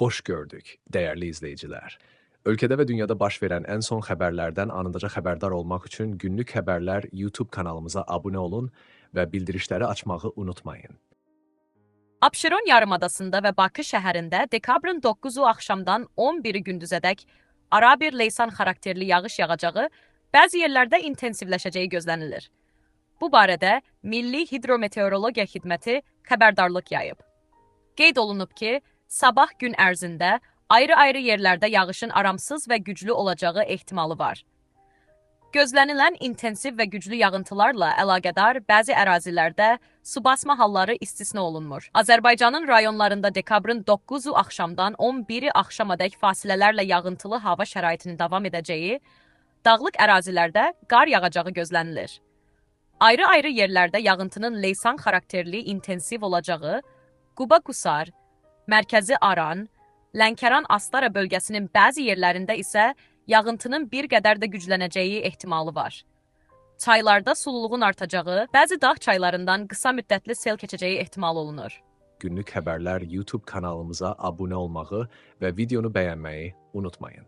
Xoş gördük, dəyərli izləyicilər. Ölkədə və dünyada baş verən ən son xəbərlərdən anındaca xəbərdar olmaq üçün Günlük Xəbərlər YouTube kanalımıza abunə olun və bildirişləri açmağı unutmayın. Abşeron yarımadasında və Bakı şəhərində dekabrın 9-u axşamdan 11-i gündüzədək arabir leysan xarakterli yağış yağacağı, bəzi yerlərdə intensivləşəcəyi gözlənilir. Bu barədə Milli Hidrometeorologiya Xidməti xəbərdarlıq yayıb. Qeyd olunub ki, sabah gün ərzində ayrı-ayrı yerlərdə yağışın aramsız və güclü olacağı ehtimalı var. Gözlənilən intensiv və güclü yağıntılarla əlaqədar bəzi ərazilərdə su basma halları istisna olunmur. Azərbaycanın rayonlarında dekabrın 9-u axşamdan 11-i axşamadək fasilələrlə yağıntılı hava şəraitinin davam edəcəyi, dağlıq ərazilərdə qar yağacağı gözlənilir. Ayrı-ayrı yerlərdə yağıntının leysan xarakterli intensiv olacağı, Quba Qusar, Mərkəzi Aran, Lənkəran Astara bölgəsinin bəzi yerlərində isə yağıntının bir qədər də güclənəcəyi ehtimalı var. Çaylarda sululuğun artacağı, bəzi dağ çaylarından qısa müddətli sel keçəcəyi ehtimal olunur. Günlük Xəbərlər YouTube kanalımıza abunə olmağı və videonu bəyənməyi unutmayın.